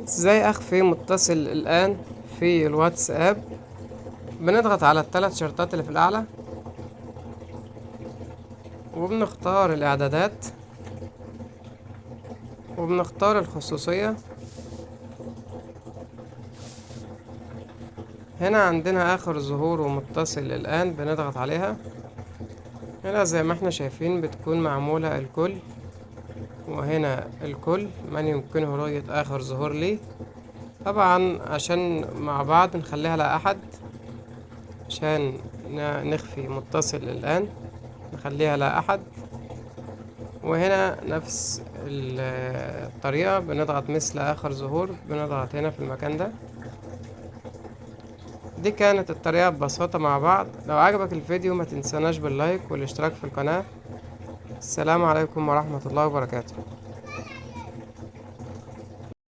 ازاي اخفي متصل الان في الواتساب؟ بنضغط على الثلاث شرطات اللي في الاعلى وبنختار الاعدادات وبنختار الخصوصية. هنا عندنا اخر ظهور ومتصل الان، بنضغط عليها. هنا زي ما احنا شايفين بتكون معمولة الكل، وهنا الكل من يمكنه رؤية اخر ظهور لي. طبعا عشان مع بعض نخليها لا احد، عشان نخفي متصل الان نخليها لا احد. وهنا نفس الطريقة، بنضغط مثل اخر ظهور، بنضغط هنا في المكان ده. دي كانت الطريقة ببساطة مع بعض. لو عجبك الفيديو ما تنساناش باللايك والاشتراك في القناة. السلام عليكم ورحمة الله وبركاته.